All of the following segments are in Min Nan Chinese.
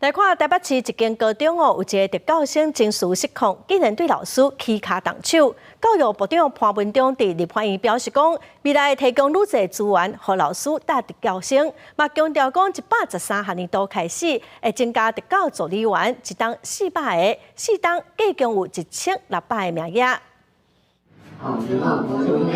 來看台北市一間高中哦，有一个特教生情緒失控，竟然對老師起跤動手。教育部長潘文忠佇立法院表示講，未來會提供愈濟資源，予老師帶特教生，嘛強調講113學年度開始會增加特教助理員，一冬400个，四冬計共有1600个名額。好，然後我準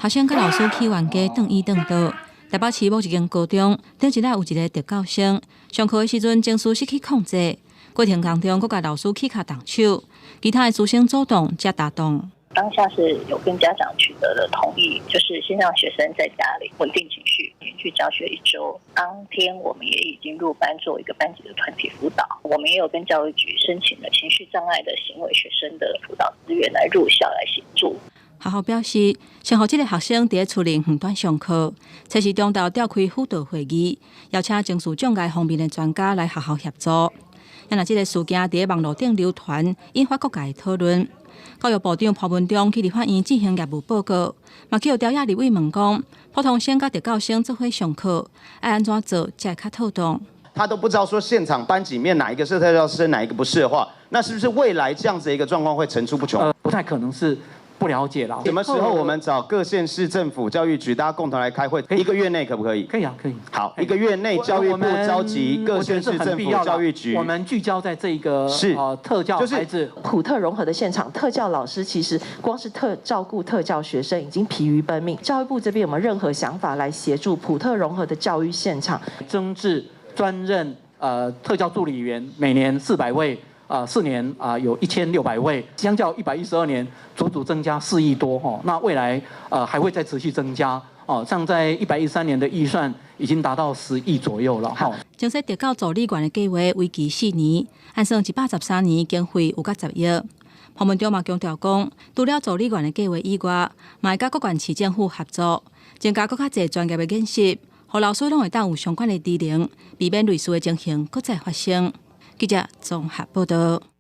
學生佮老師去冤家轉椅轉桌。台北市某一間高中，頂一日有一个特教生，上課的時陣情緒失去控制，過程當中閣共老師起跤動手，其他的師生主動才打動。當下是有跟家長取得了同意，就是先讓學生在家裡穩定情緒，連續教學一周。當天我們也已經入班做一個班級的團體輔導，我們也有跟教育局申請了情緒障礙的行為學生的輔導資源來入校來協助。學校表示，先予這个學生佇厝裡遠端上課，測試中晝召開輔導會議，邀請情緒障礙方面的專家來學校協助。啊若這个事件佇網路頂流傳，引發各界討論。教育部長潘文忠去立法院進行業務報告，嘛去予朝野立委問講，普通生佮特教生做伙上課，愛按怎做才會較妥當？他都不知道說現場班級裡面哪一個是特教生，哪一個不是的話，那是不是未來這樣子一個狀況會層出不窮？不太可能是。不了解了。什麼時候我們找各縣市政府教育局，大家共同來開會？一個月內可不可以？可以啊，可以。好，一個月內教育部召集各縣市政府教育局。我們聚焦在這個是特教孩子。普特融合的現場，特教老師其實光是特照顧特教學生已經疲於奔命。教育部這邊有沒有任何想法來協助普特融合的教育現場？增置專任特教助理員，每年400位。4年啊，有1600位，相較112年，足足增加4億多哈。那未來還會再持續增加哦，像在113年的預算已經達到10億左右了哈。增設特教助理員的計劃為期4年，按算113年經費有甲10億。潘文忠嘛強調講，除了助理員的計劃以外，嘛會佮各縣市政府合作，增加閣較濟專業的研習，予老師攏會當有相關的知能，避免類似的情形閣再發生。記者綜合報道。